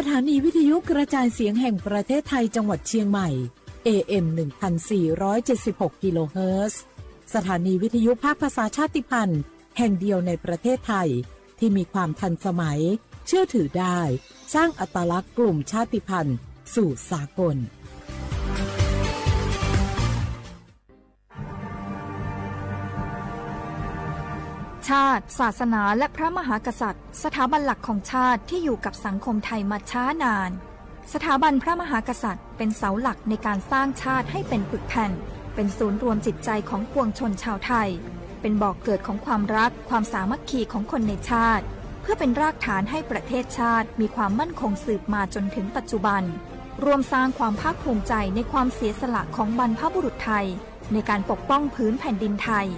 สถานีวิทยุกระจายเสียงแห่งประเทศไทยจังหวัดเชียงใหม่ เอ เอ็ม หนึ่งพันสี่ร้อยเจ็ดสิบหก กิโลเฮิรตซ์ สถานีวิทยุภาคภาษาชาติพันธุ์แห่งเดียวในประเทศไทย ที่มีความทันสมัย เชื่อถือได้ สร้างอัตลักษณ์กลุ่มชาติพันธุ์สู่สากล ชาติ ศาสนา และพระมหากษัตริย์ สถาบันหลักของชาติที่อยู่กับสังคมไทยมาช้านาน สถาบันพระมหากษัตริย์เป็นเสาหลักในการสร้างชาติให้เป็นปึกแผ่น เป็นศูนย์รวมจิตใจของปวงชนชาวไทย เป็นบ่อกเกิดของความรัก ความสามัคคีของคนในชาติ เพื่อเป็นรากฐานให้ประเทศชาติมีความมั่นคงสืบมาจนถึงปัจจุบัน ร่วมสร้างความภาคภูมิใจในความเสียสละของบรรพบุรุษไทย ในการปกป้องผืนแผ่นดินไทย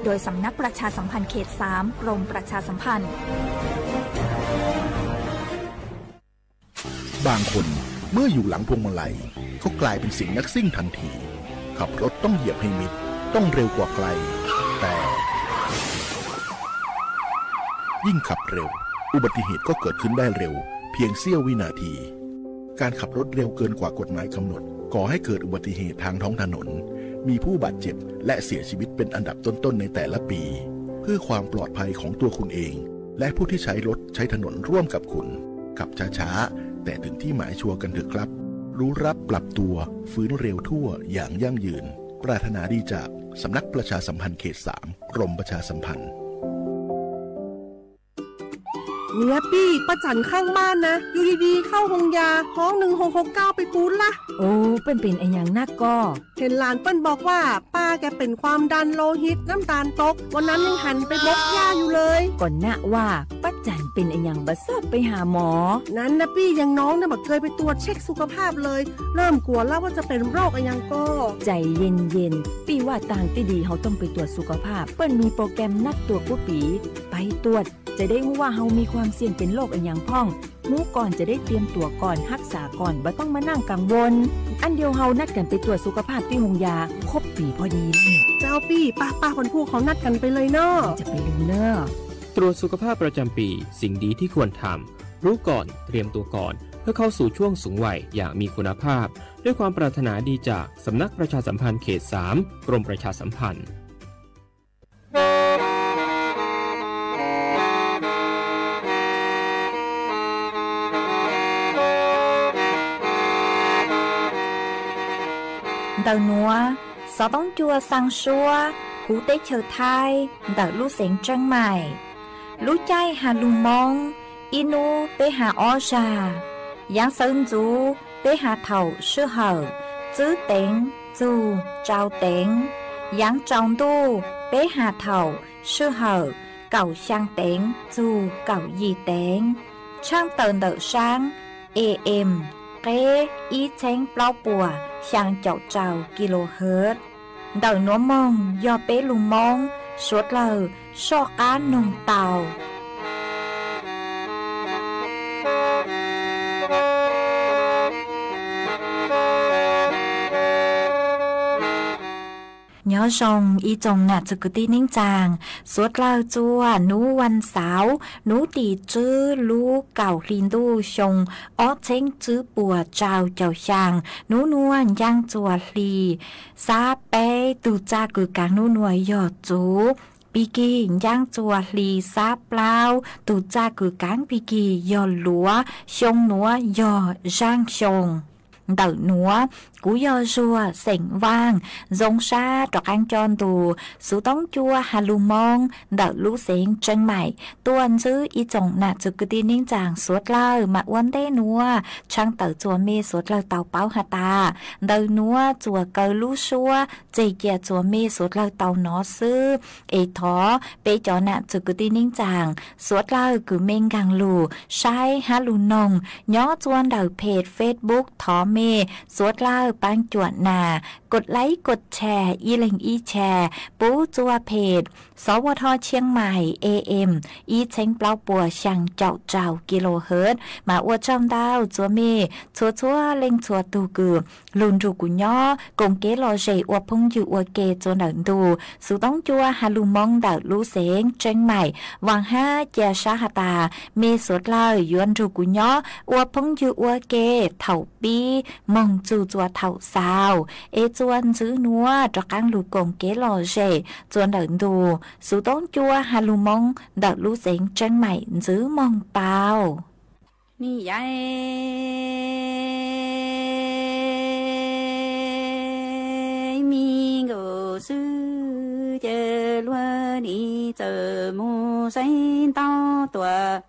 โดยสำนักประชาสัมพันธ์เขตสาม กรมประชาสัมพันธ์ บางคนเมื่ออยู่หลังพวงมาลัยก็กลายเป็นเสียงนักซิ่งทันที ขับรถต้องเหยียบให้มิด ต้องเร็วกว่าใคร แต่ ยิ่งขับเร็ว อุบัติเหตุก็เกิดขึ้นได้เร็ว เพียงเสี้ยววินาที การขับรถเร็วเกินกว่ากฎหมายกำหนด ก่อให้เกิดอุบัติเหตุทางท้องถนน มีผู้บาดเจ็บ และเสียชีวิตเป็นอันดับต้นๆในแต่ละปี เพื่อความปลอดภัยของตัวคุณเอง และผู้ที่ใช้รถใช้ถนนร่วมกับคุณ ขับช้าๆ แต่ถึงที่หมายชัวร์กันเถอะครับ รู้รักปรับตัว ฟื้นเร็วทั่ว อย่างยั่งยืน ปรารถนาดีจากสำนักประชาสัมพันธ์เขตสาม กรมประชาสัมพันธ์ เนี่ยปี้ ป้าจั๋นข้างบ้านนะ อยู่ดีๆ เข้าโฮงยา ฮ้อง หนึ่งหกหกเก้า ไปปู๊ดละ โอ้ เปิ้นเป๋นอะหยังนักก่อ เห็นหลานเปิ้นบอกว่า ป้าแกเป็นความดันโลหิต น้ำตาลตก วันนั้นยังหันไปบกหญ้าอยู่เลย ก่อนนะว่า ป้าจั๋นเป๋นอะหยังบ่ซอบไปหาหมอ นั้นนะปี้ อย่างน้องเนี่ยบ่เคยไปตรวจเช็คสุขภาพเลย เริ่มกลัวแล้วว่าจะเป็นโรคอะหยังก่อ ใจ๋เย็นๆ ปี้ว่าตางตี้ดีเฮาต้องไปตรวจสุขภาพ เปิ้นมีโปรแกรมนัดตรวจกู้ปี๋ ไปตรวจ จะได้ฮู้ว่าเฮามีความเสี่ยงเป็นโรคอะหยังพ่อง ฮู้ก่อนจะได้เตรียมตั๋วก่อน ฮักษาก่อน บ่ต้องมานั่งกังวล อันเดียวเฮานัดกั๋นไปตรวจสุขภาพตี้โฮงยา ครบปี๋พอดี เจ้าปี้ ป้าๆ วันพูกเฮานัดกั๋นไปเลยเนาะ จะไปลืมเน่อ ตรวจสุขภาพประจำปี สิ่งดีที่ควรทำ รู้ก่อน เตรียมตัวก่อน เพื่อเข้าสู่ช่วงสูงวัยอย่างมีคุณภาพ ด้วยความปรารถนาดีจากสำนักประชาสัมพันธ์เขตสาม กรมประชาสัมพันธ์ Ntawm nuav, xov toob cua xaa suab huv teb chaws Thaib ntawm lub xeev Tseeb Maim. Lub caij has lug Moob, ib nub peb has ob zag. Yaav sawv ntxuv peb has thaum sij hawm tswb teev txug tsau teev. Yaav tsaus ntuj peb has thaum sij hawm kaum xyaa teev txug kaum yim teev. Tshaaj tawm ntawm saab A M, qeb ib txheeb plaub puas xyaa caum rau kilohertz. Ntawm nuav moog yog peb lug Moob suav dlawg soj qaab noog tau. Nyob zoo ib tsoom nam txwv kwv tij neej tsaa, suav dlawg txuas nub vas xauv, nub tim tswb lub kaum hli ntuj xyoo ob txheeb tswb puas rau caum xyaa. Nub nuav ncaaj txuas hli xab peb, tug txaj kws kaav nub nuav yog txuv. Pig kig ncaaj txuas hli xab plaub, tug txaj kws kaav pig kig yog luav. Xyoo nuav yog zaaj xyoo. Ntawm nuav, kuv yog Zuag xeem Vaaj, zoo sab rov qaab coj ntu xov toob cua has lug Moob ntawm lub xeev Tseeb Maim tuaj ntsib ib tsoom nam txwv kwv tij neej tsaa suav dlawg. Mas ua ntej nuav, tshaaj tawm txuas mej suav dlawg tau paub has tas, ntawm nuav txuas kaw lub suab tseg cia txuas mej suav dlawg tau nov xwb. Es thov peb cov nam txwv kwv tij neej tsaa suav dlawg kws mej nkaag lug saib hab lug noog nyob txuas ntawm page Facebook, thov mej suav dlawg paab cuam nas kos laib kos tshas ib leeg ib tshas pub txuas page Xov Ua Dho Tsheej Maim A M ib txheeb plaub puas xyaa caum rau kilohertz. Mas ua tsaug ntau txhua mej txhua txhua leej txhua tug kws lug nrug kuv nyob koom kev lom zem ua phooj ywg ua ke txhua ntawm ntu. Xuv toob cua has lug Moob ntawm lub xeev Tseeb Maim, vaam hab cia sab has tas mej suav dlawg yuav nrug kuv nyob ua phooj ywg ua ke thaum pib moog txug txua thaum xaus, es txua ntxwv nuav rov qaab lug koom kev lom zem txua ntawm ntu. Xuv toob cua has lug Moob ntawm lub xeev Tseeb Maim, ntxwv moog tau. Ni yav mi nkaus xwb ces luag nim txawm mus saib ntaub tuam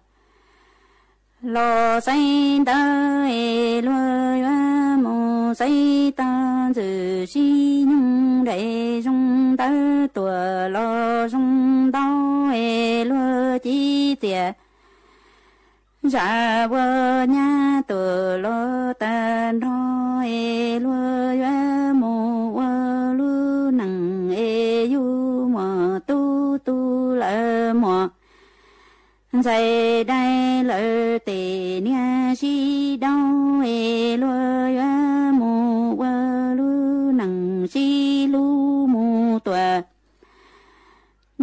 los saib ntawv es luag yuav mus saib tag ntxwm sib nyoog nraim zoo ntawv tuam los zoo ntau es luag cib tiam zam ua nyab tuam los tag nrho es luag yuav mus ua lub neej es yug muam tub tu lawm muam ntxhais dai lawm tes niag sib dau es luag yuav mus ua lub neej sib hlub mus tuam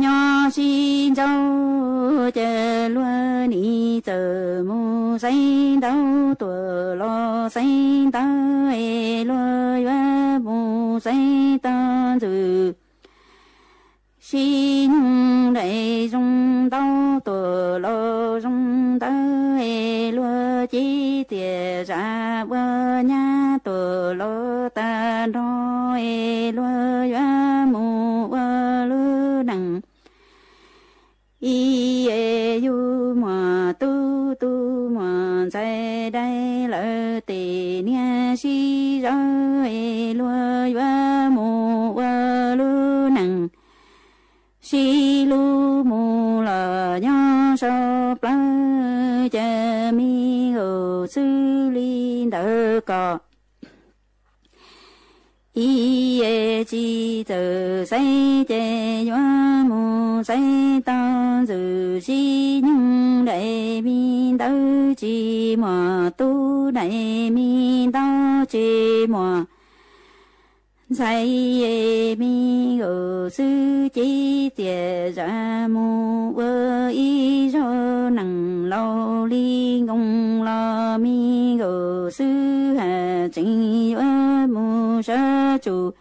nyob sib ntsaub ces luag nim txawm mus saib ntaub tuam los saib ntawv es luag yuav mus saib tag ntxwm sib nyoog nraim zoo ntaub tuam los zoo ntawv es luag cib tiam zam ua nyab tuam los tag nrho es luag yuav mus ua lub neej ib es yug muam tub tu muam ntxhais dai lawm tes niag sib zawv es luag yuav mus ua lub neej sib hlub mus los nyob sau plawv ces mi nkaus xwb li ntawd kom ib es tsis txawm saib ces yuav mus saib tag ntxwm sib nyoog daim me ntawv tsis muaj tub daim me ntawv tsis muaj ntxhais me nkaus xwb cib tiam zam mus ua ib zaug neej laus li nkoos los me nkaus xwb haj tseem yuav mus sawv tsum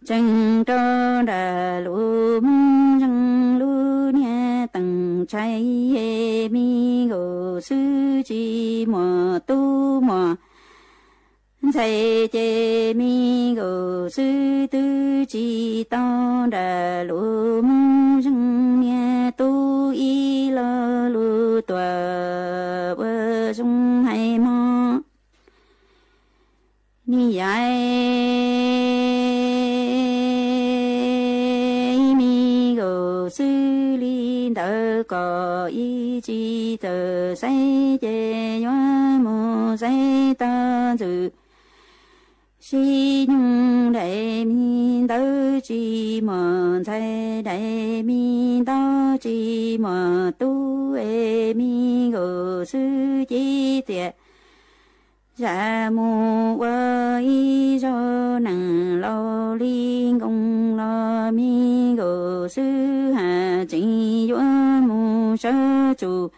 tseem rau nram lub Moob Zeeg lub niag teem tshais me nkaus xwb tsis muaj tub muaj ntxhais ces me nkaus xwb twb tsis tau nram lub Moob Zeeg niag tub ib lo lus tuam ua zoo hais mog. Ni yav me nkaus xwb li ntawd kom ib tsis txawm saib ces yuav mus saib tag ntxwm sib nyoog daim me ntawv tsis muaj ntxhais daim me ntawv tsis muaj tub es me nkaus xwb cib tiam zam mus ua ib zaug neej laus li nkoos los me nkaus xwb haj tseem yuav mus sawv tsum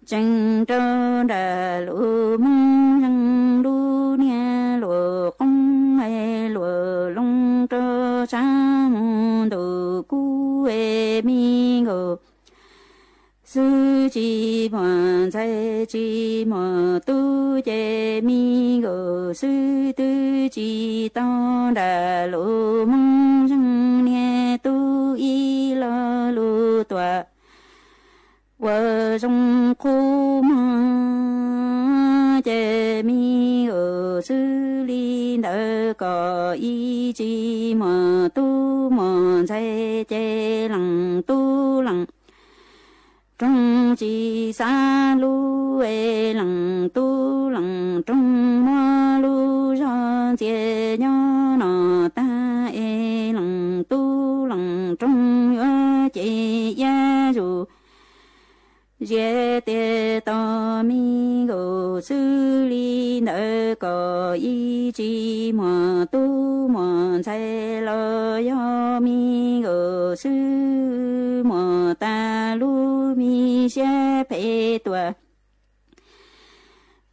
tseem rau nram lub Moob Zeeg lub niag luam qoob es luam loo rau sab mus ntuj kub es me nkaus xwb tsis muaj ntxhais tsis muaj tub ces me nkaus xwb twb tsis tau nram lub Moob Zeeg niag tub ib lo lus tuam ua zoo qub mog. Ces me nkaus xwb li ntawd kom ib tsis muaj tub muaj ntxhais ces leej tub leej roog tsis xav hlub es leej tub leej roog muab lub zog ntxias nyob no tag es leej tub leej lees roog yuav ces iab zus ziab tias tau me nkaus xwb li ntawd kom ib tsis muaj tub muaj ntxhais los yog me nkaus xwb muaj tas lub me siab phem tuaj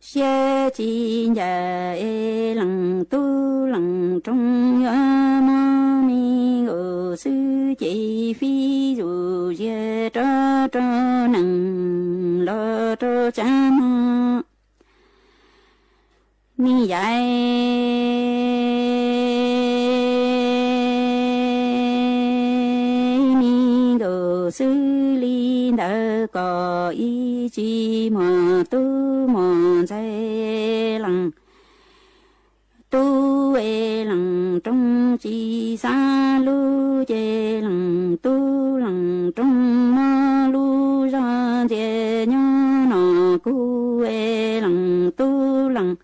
siab tsis ncaj es lees tub lees roog yuav muab me nkaus xwb ces fij zus ziag rov rau nees los rau tsav mog. Nij yaim me nkaus xwb li ntawd kom ib tsis muaj tub muaj ntxhais lees tub es lees roog tsis xav lub ces lees tub lees roog muab lub zog ntxias nyob no kuv es lees tub lees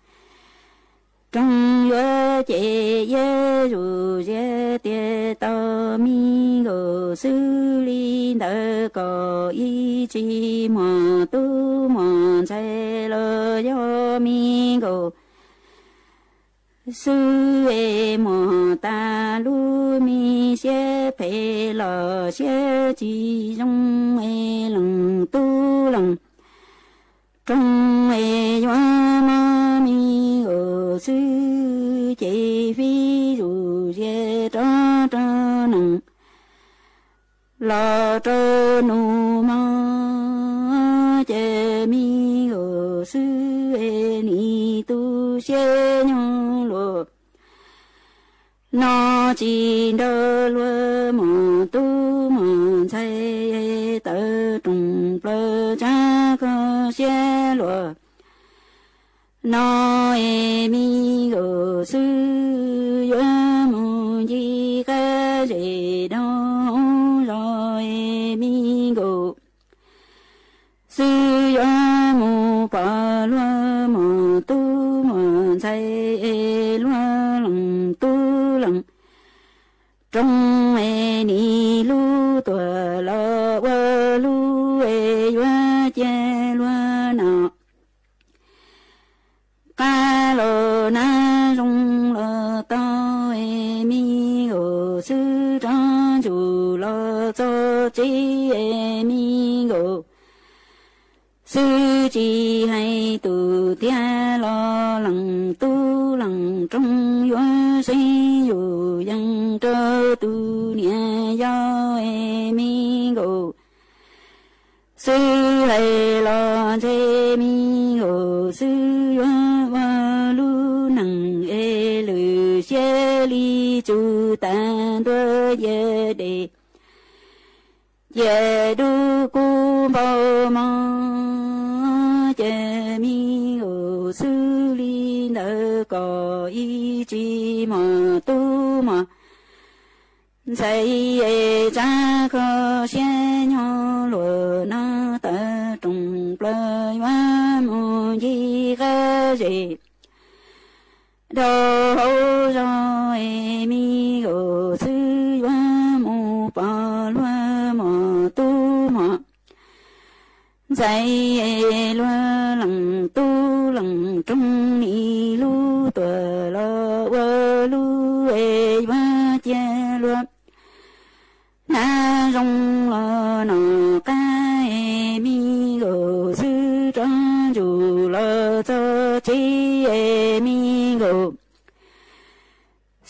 roog yuav ces iab zus ziab tias tau me nkaus xwb li ntawd kom ib tsis muaj tub muaj ntxhais los yog me nkaus xwb es muaj tas lub me siab phem los siab tsis zoo es lees tub lees roog es yuav muab me nkaus xwb ces fij zus ziag rov rau nees los rau nus mog. Ces me nkaus xwb es nim tu siab nyob luag no tsis nrog luag muaj tub muaj ntxhais tawv roog plaws tsav kho siab luag no es me nkaus xwb yuav mus ncig qab zes dau zos es me nkaus xwb yuav mus pom luag muaj tub muaj ntxhais es luag lees tub lees roog es nim lub tuaj los ua lub es yuav cia luag no qab los nab zoo los tau es me nkaus xwb rov ntsug los txog tsev es me nkaus xwb tsis hais tus tiag los lees tub lees roog yuav seev yus yees rau tus niam yau es me nkaus xwb hais los ntshe me nkaus xwb yuav ua lub neej es lwm siab li tsum tas ntua yam dej yam dub kub npau mog. Ces me nkaus xwb li ntawd kom ib tsis muaj tub muaj ntxhais es tsav kho siab nyob luag no tawv roog plaws yuav mus ncig qab zes rau hauv zos es me nkaus xwb yuav mus pom luag muaj tub muaj ntxhais es luag lees tub lees roog nim lub tuaj los ua lub es yuav cia luag nab zoo los no qab es me nkaus xwb rov ntsug los txog tsev es me nkaus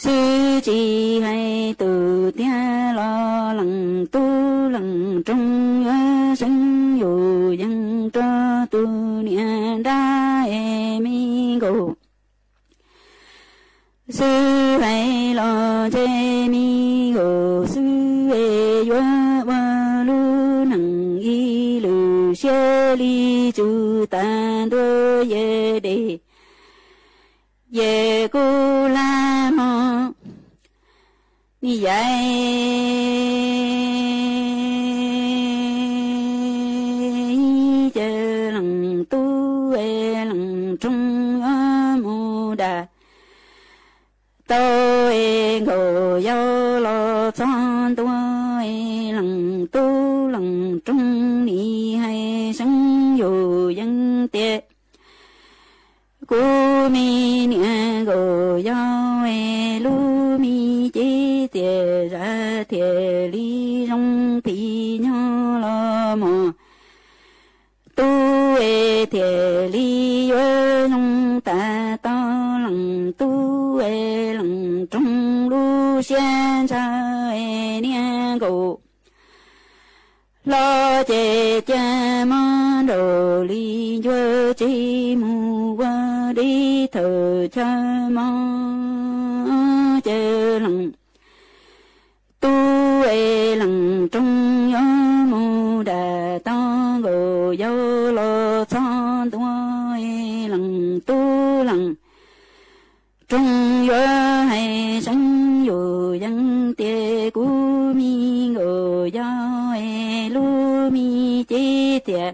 xwb tsis hais tus tiag los lees tub lees roog yuav seev yus yees rau tus niam nrab es me nkaus xwb hais los ntshe me nkaus xwb es yuav ua lub neej ib lwm siab li tsum tas ntua yam dej yam kub lab mog. Nij yaim ces lees tub es lees roog yuav mus dag tau es nkaus yau los txog ntua Leej tub leej roog nim hais seev yus yeej tias, kuv me niam nkaus yau es lub me cev tiam zam thiaj li zoo phim nyog los mos. Tub es thiaj li yuav zoo tas tau leej tub es leej roog lub siab ntshaw es niag nkaus hlob ces cia mob nraum li ncua tsis mus ua dib thawm chaw mob. Ces leej tub es leej roog yuav mus dam tau nkaus yau los txog ntua es leej tub leej roog yuav hais seev yus yeej tias, kuv me nkaus yau es lub me cev tiam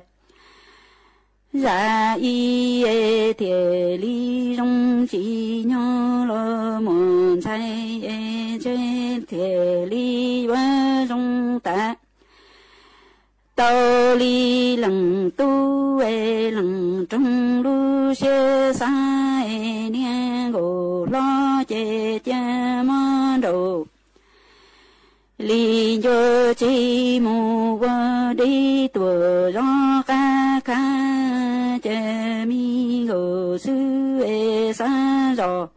zam ib es thiaj li zoo tsim nyog los mus ntxhais es ntshe thiaj li yuav zoo tas tau li leej tub es leej roog lub siab xav es niag nkaus hlob ces cia mob nraum li ncua tsis mus ua dib tuam zov qab khab. Ces me nkaus xwb es xav zos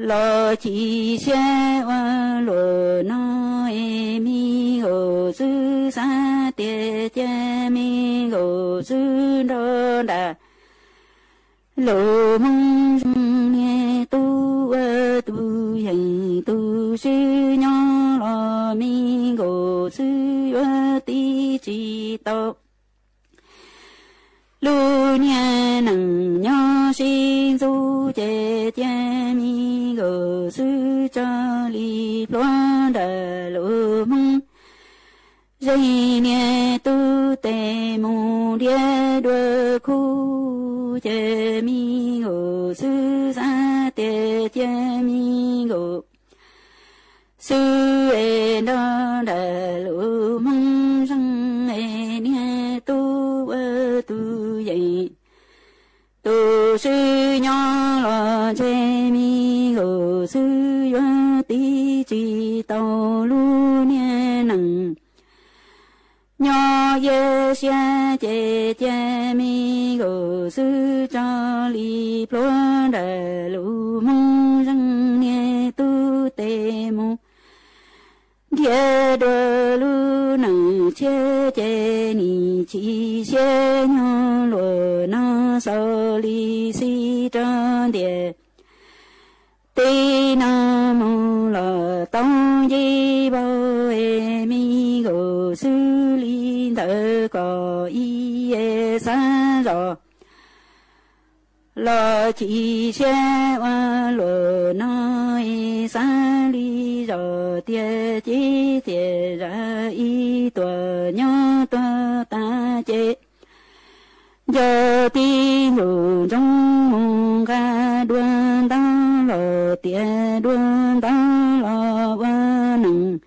los chim siab ua luaj no es me nkaus xwb xav tias cia me nkaus xwb nrog nram lus Hmoob zoo niag tub ua tus yeem tus swb nyob los me nkaus xwb yuav tib tsis tau lub niag neej nyob sib ntxub ces cia me nkaus xwb tso li plhuav nram lus Hmoob zeeg niag tub tes mus nrhiav dua khub. Ces me nkaus xwb xav tias cia me nkaus xwb es nrog nram lus Hmoob zeeg es niag tub ua tus yeem tus swb nyob los ntshe me nkaus xwb yuav tib tsis tau lub niag neej nyob iab siab ces cia me nkaus xwb tso li plhuav nram lus Hmoob zeeg niag tub tes mus nrhiav dua lub neej tshiab ces nim chim siab nyog luaj no xaus li xij rau ntiaj teb no mus los tau nce vau es me nkaus xwb li ntawd kom ib es xav zos los chim siab ua luaj no es xav li zos tiag ces tiam zam ib tuam nyob tuag tas ces nco tib ntus ntsoov mus nqa dua ntaub los tias dua ntaub los ua neej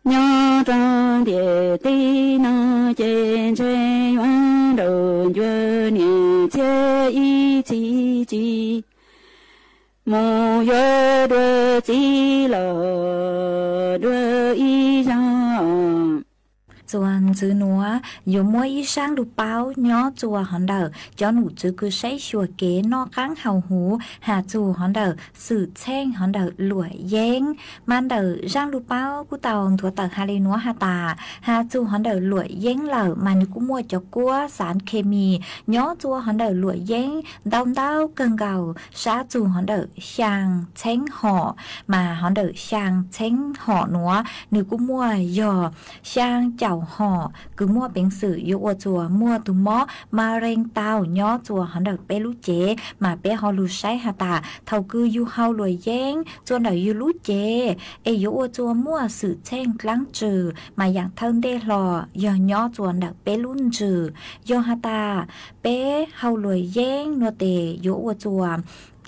nyob rau ntiaj teb no ces ntshe yuav nraum ncua niam txiv ib txhis tsis mus yuav dua txiv los dua ib zaug. Txuas ntxiv nuav yuav muab ib zaaj lug paub nyob txuas hov ntawm cov nom tswv kws saib xyuas kev noj qaab haus huv has txug hov ntawm xwm txheej hov ntawm luam yeeb. Mas ntawm zaaj lug paub kuj tau nthuav tawm has le nuav has tas, has txug hov ntawm luam yeeb lawm mas nwg kuj muaj cov kuab xaav khe mis nyob txuas hov ntawm luam yeeb ntau ntau kawg nkaus sab txug hov ntawm xyaa txheeb hom. Mas hov ntawm xyaa txheeb hom nuav nwg kuj muaj yog xyaa caum hom kws muaj peev xwm yuav ua txuas muaj tug mob ma reeg tau nyob txuas hov ntawm peb lub cev. Mas peb ho lug saib has tas thaum kws yug haus luam yeeb txuas ntawm yug lub cev es yuav ua txuas muaj xwm txheej dlaab tsi, mas yaam thawj ntej hlo yog nyob txuas ntawm peb lub ntsws. Yog has tas peb haus luam yeeb nuav tes yuav ua txuas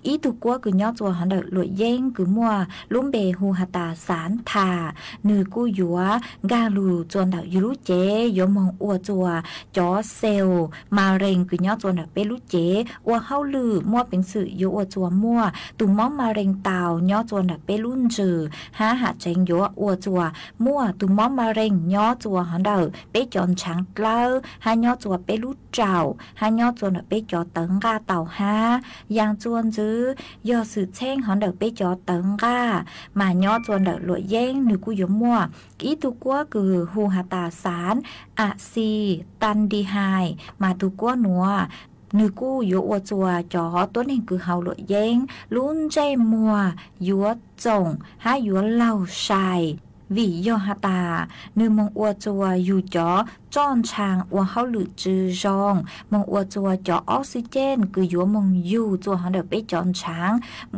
Ib tug kuab kws nyob txua hov ntawm Luam Yeeb kws muaj lub npe hu has tas Xav Thas, nwg kuj yuav nkaag lug txua ntawm yug lub cev yuav moog ua txua cov xeus ma rees kws nyob txua ntawm peb lub cev ua hauj lwm, muaj peev xwm yuav ua txua muaj tug mob ma rees taus nyob txua ntawm peb lub ntsws hab ham tseev yuav ua txua muaj tug mob ma rees nyob txua hov ntawm peb cov ntshaav dlawb hab nyob txua peb lub raum hab nyob txua ntawm peb cov tawv nqaj taus hab. Yaam txua ntxiv yog xwm txheej hov ntawm peb cov tawv nqaj mas nyob txua ntawm Luam Yeeb nwg kuj yuav muaj ib tug kuab kws hu has tas Xav As Xis Tas Dis Hais, mas tug kuab nuav nwg kuj yuav ua txua cov tuab neeg kws haus Luam Yeeb lub ntsej muag yuav txoom hab yuav laug sai. Vim yog has tas nwg moog ua txua yug cov roj ntshaa ua hauj lwm tsi zoo, moog ua txua cov ob xi ceej kws yuav moog yug txua hov ntawm peb cov ntshaav,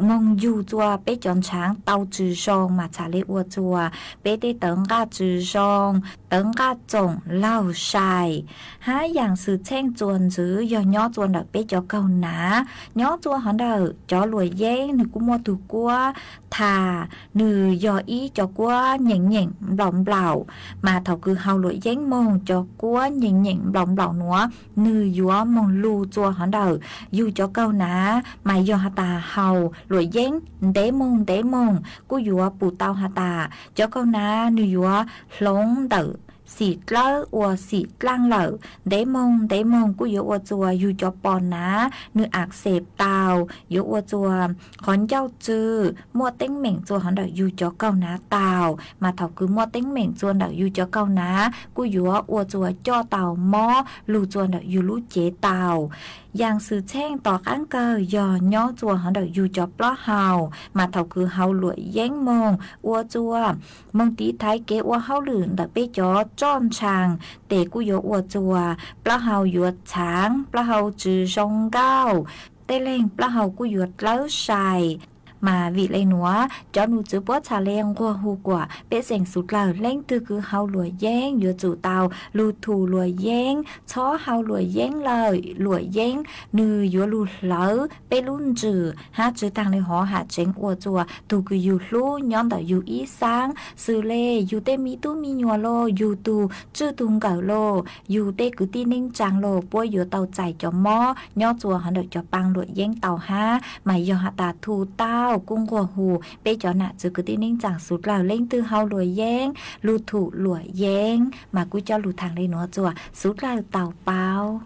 moog yug txua peb cov ntshaav tau tsi zoo mas txhad le ua txua peb tej tawv nqaj tsi zoo, tawv nqaj txoom laug sai. Hab yaam xwm txheej txua ntxiv yog nyob txua ntawm peb cov kaug nav, nyob txua hov ntawm cov Luam Yeeb nwg kuj muaj tug kuab Thas, nwg yog ib cov kuab nyeem nyeem nplaum nplaum, mas thaum kws haus Luam Yeeb moog cov kuab nyeem nyeem nplaum nplaum nuav nwg yuav moog lug txua hov ntawm yug cov kaug nav, mas yog has tas haus Luam Yeeb ntev moog ntev moog kuj yuav pum tau has tas cov kaug nav nwg yuav hloov ntawm xim dlawb ua xim dlaaj lawm, ntev moog ntev moog kuj yuav ua txua yug cov pos nav nwg as xes tau, yuav ua txua qhov ncauj tsw, muaj teeb meem txua hov ntawm yug cov kaug nav tau, mas thaum kws muaj teeb meem txua ntawm yug cov kaug nav kuj yuav ua txua coj tau mob lug txua ntawm yug lub cev tau. Yaam xwm txheej tom qaab kawg yog nyob txua hov ntawm yug cov plaub hau, mas thaum kws haus Luam Yeeb moog ua txua moog tiv thaiv kev ua hauj lwm ntawm peb cov roj ntshaa, tes kuj yuav ua txua plaub hau yuav txhaav, plaub hau tsi zoo nkauj, tej leeg plaub hau kuj yuav dlawb sai. Mas vim le nuav cov num txwv puab txhad le nquag hu kuas peb xeem Suv Dlawg leej twg kws haus Luam Yeeb yuav tsum tau lug thum Luam Yeeb, txhob haus Luam Yeeb lawm, Luam Yeeb nwg yuav lug hlawv peb lub ntsws hab tsi taag le hov ham tseev ua txua tug kws yug hlub nyob ntawm yug ib xaab, xws le yug tej me tub me nyuam los, yug tug tswj tug nkawm los, yug tej kwv tij neej tsaa los, puab yuav tau txais cov mob nyob txua hov ntawm cov paa Luam Yeeb tau hab. Mas yog has tas thu tau kuj nquag hu peb cov nam txwv kwv tij neej tsaa Suv Dlawg leej twg haus Luam Yeeb, lug thum Luam Yeeb, mas kuj coj lug thaam le nuav txua Suv Dlawg tau paub.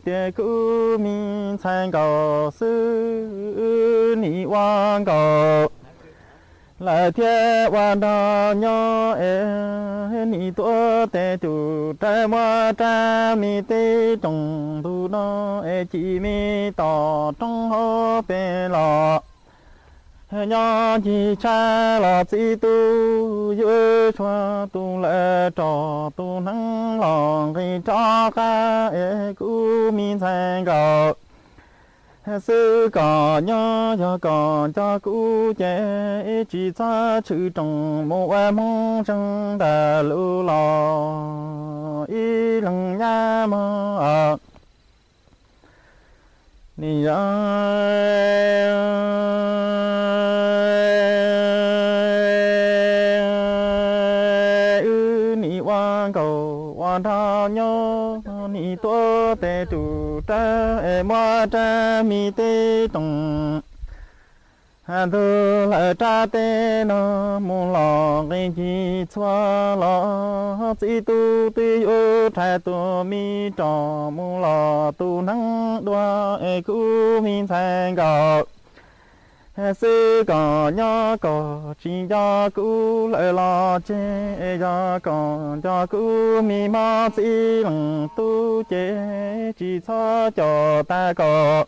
Ces kuv me ntxhais nkaus xwb, wb nim ua nkaus lawm thiab ua nrog nyob es nim tuav tes tus rawv muab rab me teb roos ntu no es ci me tom roob hauv pes los. Nyob ncig tshaj los txiv tub yuav tshuav tus lawm rov tus hneev los nqis rov qab es kuv me ntxhais nkaus xwb kom nyob, yog kom nco kuv ces tsis txhob tshwm roos mus ua Hmoob zeeg ntawm lub los ib leeg nyab mog. Nim yog wb nim ua nkaus ua nrog nyob, nim tuav tes tus rawv es muab rab me teb roos ntug lawm rab teb no mus los nqis ncig txhua los txiv tub twb yuav rhais tus me rov mus los tus hneev dua es kuv me ntxhais nkaus xwb kom nyob kom tsis nco kuv lawm los tseg es yog kom nco kuv me mob txiv leej tub ces tsis txhob coj tag kom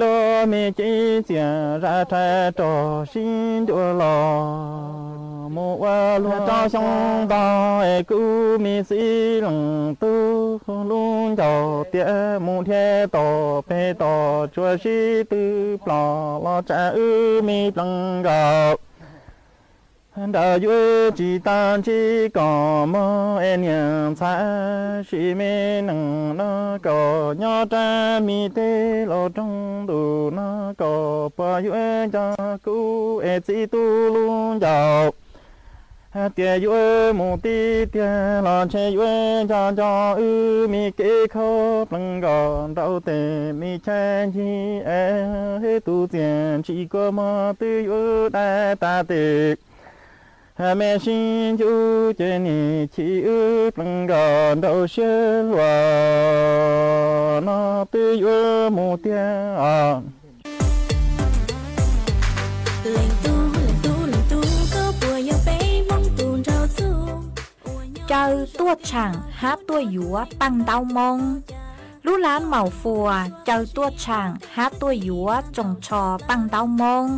lub me cev txias zam rhais rau sib ntua los mus ua luag rau xyoo ntau es kuv me txiv leej tub lub ncauj tias mus dhia tom pem tom tsuas sib tw plos los tsam wb me pleev nkaus nraud yuav tsis tag ntsib kom mog es niam ntxhais sim me neej no kom nyob rab me teb los roog ntu no kom puas yuav nco kuv es txiv tub lub ncauj hais tias yuav mus tib tiag los ntshe yuav nco nco wb me kev khaub pleev nkaus nraud tes me chaw ncig es tus txias ntsim kua muag twb yuav dai tas tes me sib ncuj ces nim chim wb pleev nkaus nraud siab luag no twb yuav mus tiag os. Caw tuaj tshaam hab tuaj yuav paaj ntaub Moob. Lub lab Maum Fuas caw tuaj tshaam hab tuaj yuav tsoos tsho paaj ntaub Moob.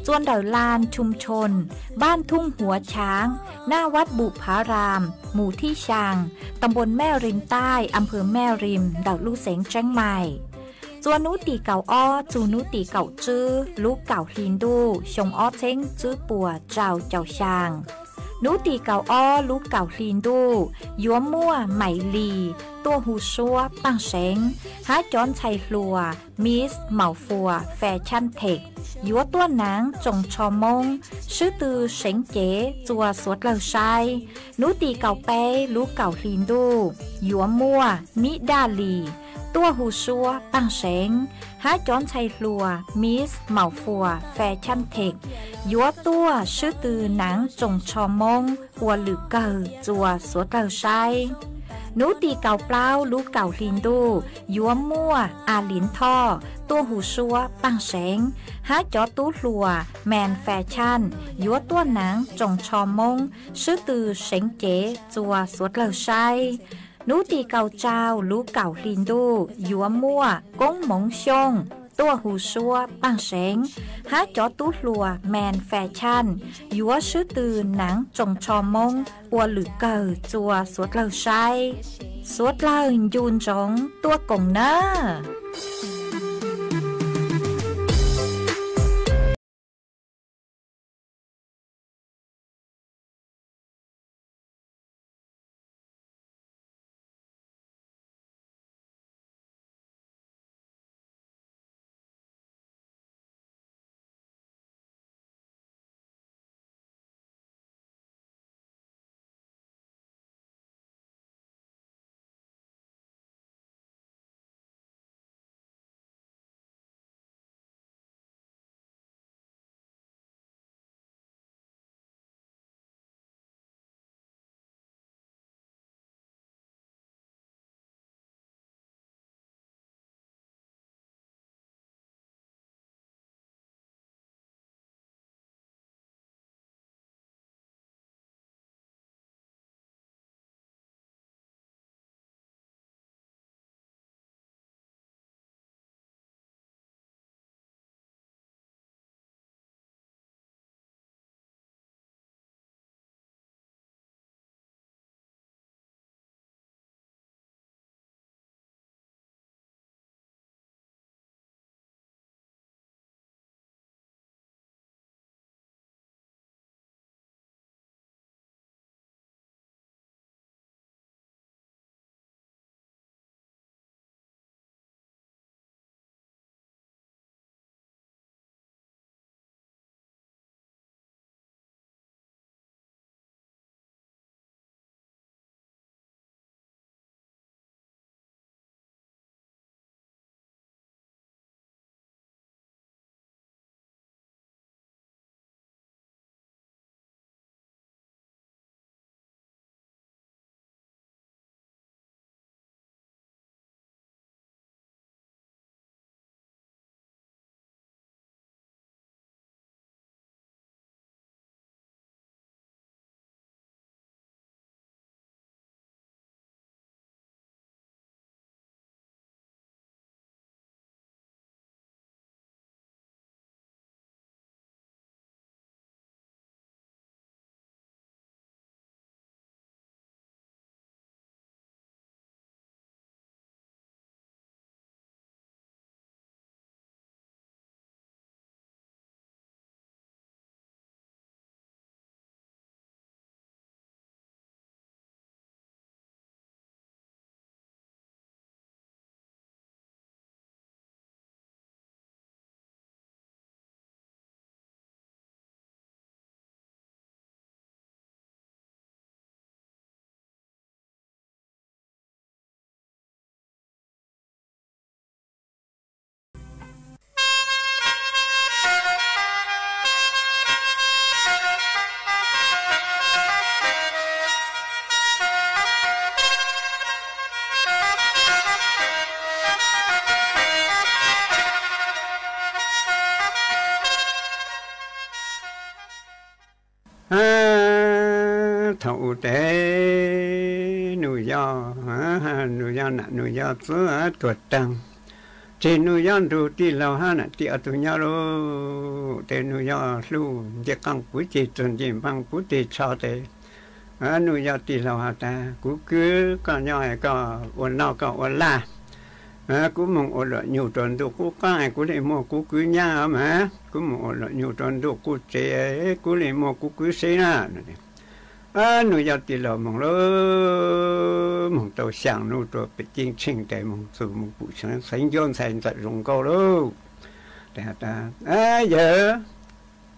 Txua ntawm lanh Chum Chon, npaaj Thoob Huav Chaav, naj Vab Npum Phav Ram, mus thib xyaa, tam npuas Mej Rim Taij, am phawv Mej Rim, ntawm lub xeev Tseeb Maim. Txua nub tim kaum ob txug nub tim kaum tswb lub kaum hli ntuj xyoo ob txheeb tswb puas rau caum xyaa. Nub tim kaum ob lub kaum hli ntuj yuav muaj Maim Lis tuaj hu suab paaj seev hab cov ntxhais hluas Miss Maum Fuas Fashion Tech yuav tuaj naav tsoos tsho Moob swb tw seev cev txua suav dlawg saib. Nub tim kaum peb lub kaum hli ntuj yuav muaj Mib Daj Lis tuaj hu suab paaj seev hab cov ntxhais hluas Miss Maum Fuas Fashion Tech yuav tuaj swb tw naav tsoos tsho Moob ua lwm kawg txua suav dlawg saib. Nub tim kaum plaub lub kaum hli ntuj yuav muaj A Liav Thoj tuaj hu suab paaj seev hab cov tub hluas Maum Fashion yuav tuaj naav tsoos tsho Moob swb tw seev cev txua suav dlawg saib. Nub tim kaum rau lub kaum hli ntuj yuav muaj Koob Moov Xyooj tuaj hu suab paaj seev hab cov tub hluas Maum Fashion yuav swb tw naav tsoos tsho Moob ua lwm kawg txua suav dlawg saib. Suav dlawg ncu ntsoov tuaj koom nawb. Thaum ub tes Nus Yoj, Nus Yoj nam Nus Yoj txwb tuag taag, tseg Nus Yoj nrug tij laug hab nam tij ob tug nyob lauj. Tes Nus Yoj hlub ncej qaab puv ceg txug ncej npaag puv teg tsho tes Nus Yoj tij laug has tas, kuv kwv, koj nyob koj ua noj koj ua laj, kuv moog ua luam nyug rua ntuj qub qaab kuv le muaj kuv kwv nyab mas, kuv moog ua luam nyug rua ntuj qub tsev kuv le muaj kuv kwv seb na. Nus Yoj tij laug moog lauj, moog tau xyaa nub rua pem ceeb tsheej tes moog txug moog pum Xeev Ncuab ntxhais ntxawm zoo nkauj lauj. Yawg,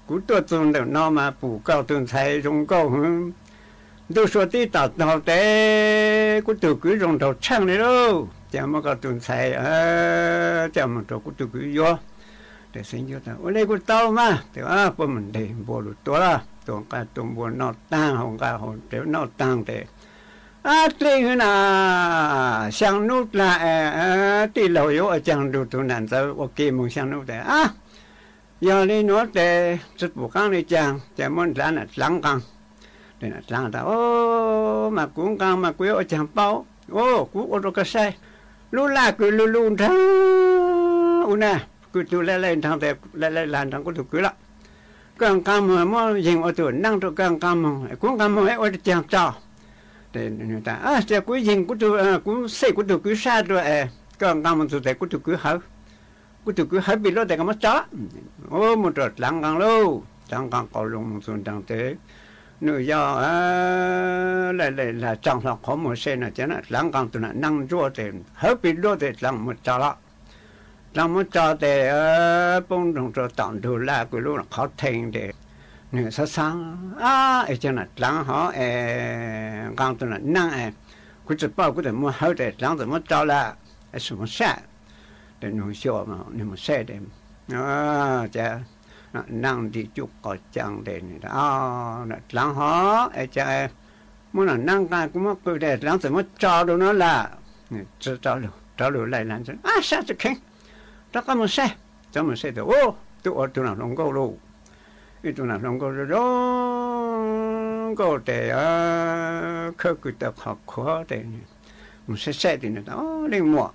kuv tuaj txug ntawm no mas pum koj tug ntxhais zoo nkauj hwv, ntuj sua tib tom taug tes kuv tug kwv zoo nraug tsheej le lauj, ces muab koj tug ntxhais coj moog rua kuv tug kwv yuav. Tes Xeev Ncuab tas, ua le kuj tau mas. Tes puab moog nteg npua lug tua lawm, tua nqaj tua npua noj taag haus nqaj haus npua noj taag tes, ab dleb hwv na, xyaa nub dlaag, tij laug yuav ua caag nrug tug nam ntxawm ua ke moog xyaa nub tes, ab, yog le nuav tes tsi pum qaab le caag, ces muab dlaav nam dlaav nqaa. Nam dlaav tas, o, mas kuv nqaa mas kuv yuav ua caag paub, o, kuv ua rua koj saib, lub laj kws lug lug nraag u na, kws tug laij laij nraag tes laij laij lag nraag kuv tug kwv lawm. Koj nqaa moog muab yeeg ua tug naab rua koj nqaa moog, kuv nqaa moog ua caag tso. Tes kuv yeeg, kuv xej kuv tug kwv sab rua es koj nqaa moog txug tes kuv tug kwv hawv, kuv tug kwv hawv pem luab tes koj muab tso. Muab rua dlaav nqaa lauj, dlaav nqaa qau lug moog txug nraag tes Nus Yoj laij laij lag tsaa hlo qhov muag seb na, ces nam dlaav nqaa tug nam naab ntsuab tes hawv pem luab tes dlaav muab tso lawm. Dlaav muab tso tes poob nroog rua tom ntug laj kws lub qhov theej tes nwg xaav xaav, ab, es caag nam dlaav hov es nqaa tug nam naab es kuv tsi paub, kuv txawm muab hawv tes dlaav txawm muab tso lawm, es moog saib. Tes nwg xyuas nwg moog saib tes nam naab nti cuj qos caa tes nam dlaav hov es caag muab nam naab nqaa kuv muab qw tes dlaav txawm muab tso rua nuav lawm. Tsi rov lug, rov lug laij lag, ab, saib tsi kheev, rov qab moog saib. Rov moog saib tes, u, tub ua tug nam hluas nkauj lauj. Ib tug nam hluas nkauj zoo zoo nkauj tes khawb kws tau qhov khuav tes moog saib saib tes nwg tas, leej muam,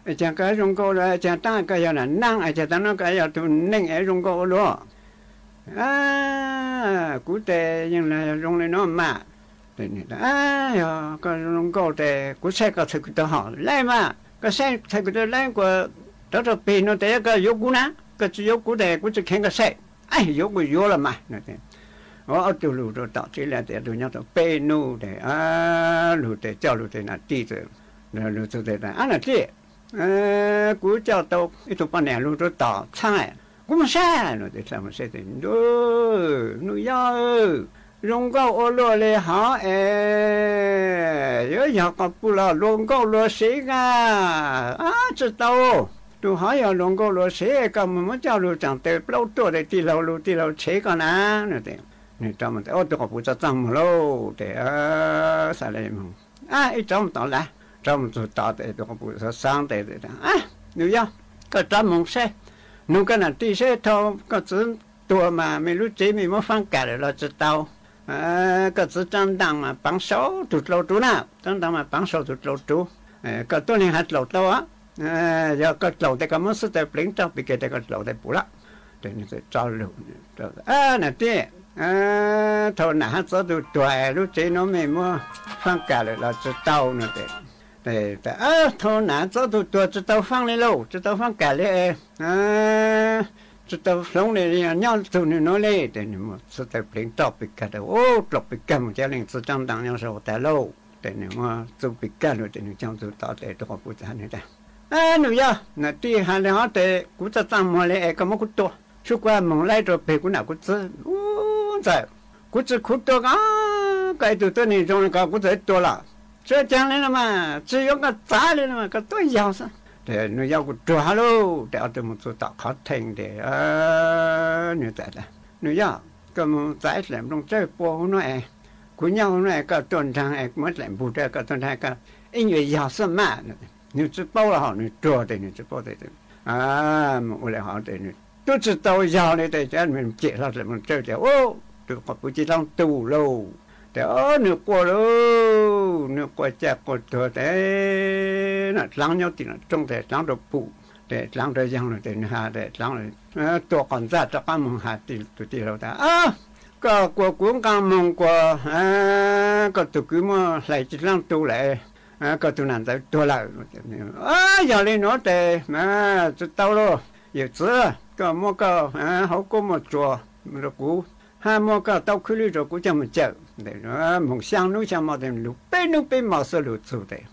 es caag koj zoo nkauj, caag taab koj yog nam naab, es caag taab no koj yog tug neej es zoo nkauj ua luaj? Kuv tes yeej lag zoo le nuav mas. Yog koj zoo nkauj tes kuv saib koj txhais kws tau hom laib mas, koj saib txhais kws tau laib kuas rov rua peg nuav tes yog koj yuav kuv na, koj tsi yuav kuv tes kuv tsi kheev koj saib. Yuav kuj yuav los mas. Ob tug lug rua tom tsev lawm tes ob tug nyob tau peb nub tes lug tes coj lug tes nam tij, lug txug tes, ab nam tij, kuv coj tau ib tug poj niam lug rua tom txhaab, kuv moog saib. Nus Yoj, zoo nkauj ua luaj le hov es yuav yog qhov puj los luas nkauj luas sev a? Tsi tau, tus hov yog luas nkauj luas sev, koj moog muab coj lug tsaam taw plaub ruaj tes tij laug lug tij laug tshev koj na. Nwg rov moog tes ob tug quas puj txaj txaaj muag lauj tes xaav le moog, ab, ib rov moog tom lawm, rov moog txug tom tes tus quas puj xaav xaav tes, Nus Yoj, koj rov moog saib, nug koj nam tij seb thaum koj txiv tuag mas mej lub tsev mej muab faab kam lawm los tsi tau? Koj txiv rab ntaaj mas paav sau tug dlau ruv na, rab ntaaj mas paav sau tug dlau ruv. Koj tuab neeg has dlaus tau, yog koj dlaus tes koj muab xub taw pleev roj pes kag tes koj dlaus tes pum lawm. Tes nwg txawm rov lug, nam tij, thaum nam hab txiv tug tuag lub tsev nuav mej muab faab kam lawm los tsi tau? Nua tes, thaum nam txiv tug tuag tsi tau faab le lauj, tsi tau faab kam le, tsi tau hloov le, nyob txug nwg nuav le. Tes nwg muab xub taw pleev roj pes kag, dlaus pes kag moog ca leej txiv rab ntaaj nyob sau tas lauj. Tes nwg muab txub pes kag lug tes nwg coj txug tom tes tus quas puj txawm has nwg tas, Nus Yoj, nam tij has le hov tes kuv txaj txaaj muag le es koj muab kuv tua, sub kuv moog laib rua peg kuv nam kuv txiv. U, ntxawm, kuv tsi khuv tua koj, koj ib tug tuab neeg zoo le koj kuv txawm tua los tsi caag le los mas, tsi yuav koj txav le los mas, koj tuab yog xwb. Tes Nus Yoj kuj ruag hab lauj. Tes ob tug moog txug tom qhov theej tes nwg txawm tas, Nus Yoj, koj moog txav ib dlaim nplooj tsawb pua huv nuav es, kuv nyob huv nuav es koj tuaj nraag es muab dlaim npug rua koj tuaj nraag, koj ib nyuas yog xwb mas. Nwg tsi paub los hov, nwg ruag tes nwg tsi paub tes, ua le hov tes nwg tub tsi tau yog le tes cem hlo dlaim nplooj tsawb tes, u, tus quas puj ci dloob tu lauj. Ces ob nws quaj lauj, nws quaj caj quaj tuag tes, dlaab nyob tim no roob tes dlaab rua pum, tes dlaab rua yaag lug tes nws has tes dlaab tua qos ntxaj rov qaab moog has tus tij laug tas, Koj kuas kuv nqaa moog kuas koj tug kwv muab hlais ci dlaab tu lawm, koj tug nam ntxawm tuag lawm. Yog le nuav tes tsi tau lauj, yawm txiv, koj muab koj hauv kuab muaj tsuas rua kuv, hab muab koj taub khwb lwb rua kuv coj moog cawm. Moog xyaa nub xyaa mo tes lug peb nub peb mo xwb lug txug tes,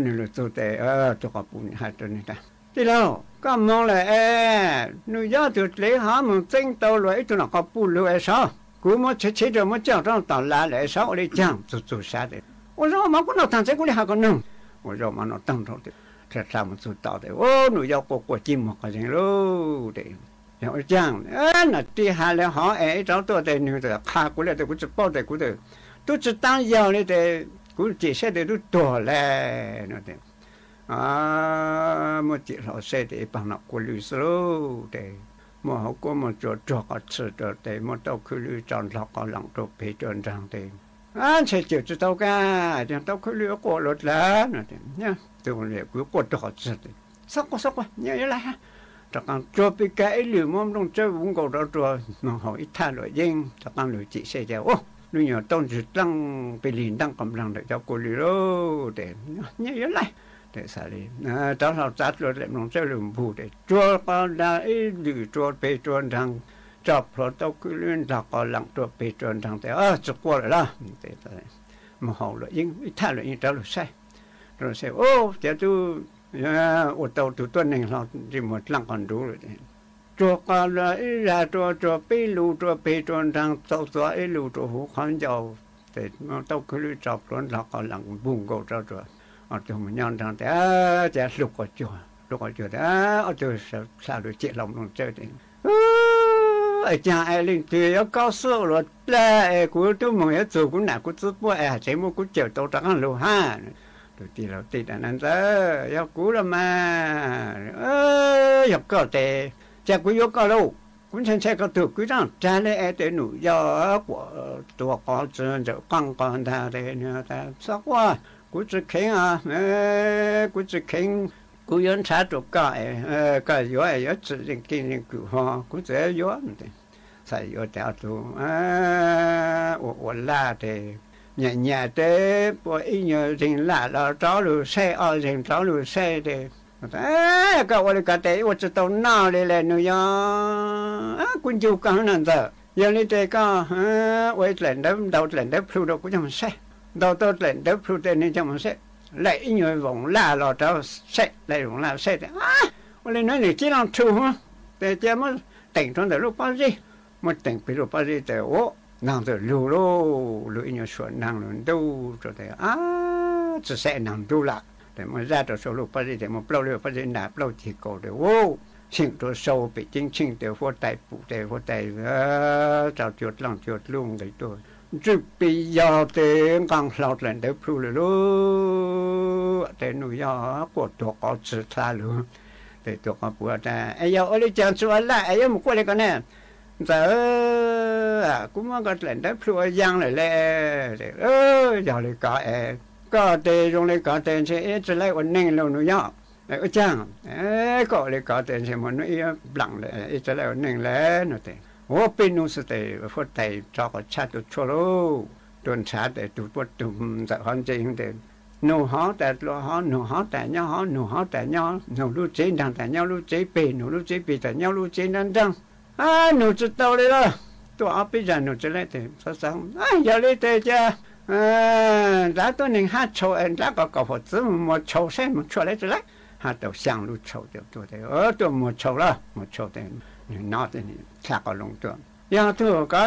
nws lug txug tes tug quas puj has rua nwg tas, Tij laug, koj moog lawm es, nug yob tug dlev hov moog txeeb tau luas ib tug nam quas puj lug es sav, kuv muab tshev tshev rua muab coj rov tom lav lawm es sav ua le caag. Txug txug sav tes, Ua zaub mov kuv noj taag tes kuv le has koj noog. Ua zaub mov noj taag nrho tes, dlha dlha moog txug tom tes, Ub, nug yob quaj quaj cig muag qhov zeeg lauj tes, Yog ua caag nam tij has le hov es ib rov tuaj tes nwg qha kuv le tes kuv tsi paub tes kuv tub tsi taab yog le tes kuv cim seb tes tub tuag le no tes, muab cim hlo seb tes ib paag nom quaj lwj xwb lauj tes, muab hauv kuab muaj tsuas ruag qhov txhia rua tes muab taub khwb lwb tso ndlog qos laam rua peg rua nraag tes, Ntshe cawm tsi tau kag, taub khwb lwb quaj lug dlaag no tes, Tug kuv quaj ruag qhov txhia tes, Xob quaj, xob quaj, nyob yuav laij hab. Rov qaab tsuag pes kag ib lwm muab nplooj tsawb vuv nkaus rov rua moog haus ib thaj luam yeeb rov qaab lug cim seb tes, Ub, lub nyuas taub ntswg dlaab pig lig ntaab qos nplaag ntawm cov kua lwj lauj tes, Nyob yuav laij. Tes xav le rov hlo txav dlua daim nplooj tsawb lug npug tes tsuag qos dlaag ib lwm rua peg rua nraag, tso plhuav taub khwb lwb ndlog qos laam rua peg rua nraag tes, Tsi quaj lawm los. Moog haus luam yeeb ib thaj luam yeeb rov lug saib, rov lug saib, Ub, cov tub ua tau tug tuab neeg hlo ntsej muag dlaab qhov nruv lawm. Tsuag qos dlaag ib zag rua tsuag peb lug rua peg rua nraag, txua txua ib lug rua huv qhov ncauj tes muab taub khwb lwb tso plhuav ndlog qos laam npug nkaus rov rua ob tug moog nyob nraag tes, Cas hlub quas cuag, hlub quas cuag tes ob tug dlha lug cim hlo nplooj tsawb tes, Ub, es caag es leej twg yuav kaub xub luas dlaag es kuv tub moog yuav txug kuv nam kuv txiv puab es has tsev muab kuv cawm tau rov qaab lug hab. Tus tij laug teb tas, Nam ntxawm, yog kuv los mas. Yog koj tes, cas kuv yuav koj lauj? Kuv ntshai ntshai koj tug kwv rab rag le es tes num yog kuas tuag qos tsi ntsawm qaab qos ntag tes, Xob quaj, kuv tsi kheev, kuv tsi kheev. Kuv yuav nrhav rua koj, koj yuav yuav tsi zeej keej zeej kwm ho kuv txawm yuav. Txhaj yuav tes ob tug ua ua laj tes, nyam nyam tes puab ib nyuag zeeg laj los rov lug saib, ob zeeg rov lug saib tes, Koj ua le ko tes ua tsi tau noj le le nug yog, kuv ncu koj hab nam ntxawm. Yog le tes koj ua ib dlaim ntawv, ntaus dlaim ntawv plhu rua kuv coj moog saib. Ntaus tau dlaim ntawv plhu tes nwg coj moog saib, laim ib nyuag voom laj los rov saib, laim voom laj saib tes, Ua le nuav nwg cib loo rhu hab. Tes cia muab teem rua ntawm lub pob zeb. Muab teem peg lub pob zeb tes, ua, naag txawm lug lauj, lug ib nyuag suam naag lug ntub rua tes, Ab, tsi saib naag ntub lawm. Tes muab zab rua sau lub pob zeb tes muaj plaub lub pob zeb nag plaub ceg kaus tes, ua, xyeem rua sau pem ceeb tsheej tes huab tais pum tes huab tais tso cua dlaaj cua dlub nqis tuaj, Ntswj pig yog tes nqaa hlau dlaim ntawv plhu lawm lauj. Tes num yog quaj tuag qov txhia dlha lug. Tes tuag qov puj tas, Es yog ua le caag tsi ua laj es yuav mus quaj le ko ne? Ntxawm, kuv muab koj dlaim ntawv plhu ua yaa lawm le. Yog le ko es, koj tes zoo le ko tes ntshe ib tsi laib ua neej lauj num yog. Ua caag, koj ua le ko tes ntshe muaj nub ib nplaam lawm ib tsi laib ua neej le no tes, ua peb nub xwb tes huab tais rov qhov tshab tuaj tshuab lauj. Tuaj nrhav tes tug puab tug ntxawm hov ntse tes, nug hov tas dlua hov, nug hov tas nyob hov, nug hov tas nyob, nug lub tsev nraag tas nyob lub tsev peg, nug lub tsev peg tas nyob lub tsev nraag nraag. Nug tsi tau le lauj. Tuaj ob peb zag nug tsi laib tes xav xav, Yog le tes ca nrad tuab neeg hab tshau es nrad kom kom huam txwv mus muag tshau saib mus tshuaj le tsi laib. Hab tau xyaa lub tshau tuaj, tuaj muag tshau lawm, muag tshau tes nwg nov dlha qov loo tuaj. Yog tug ko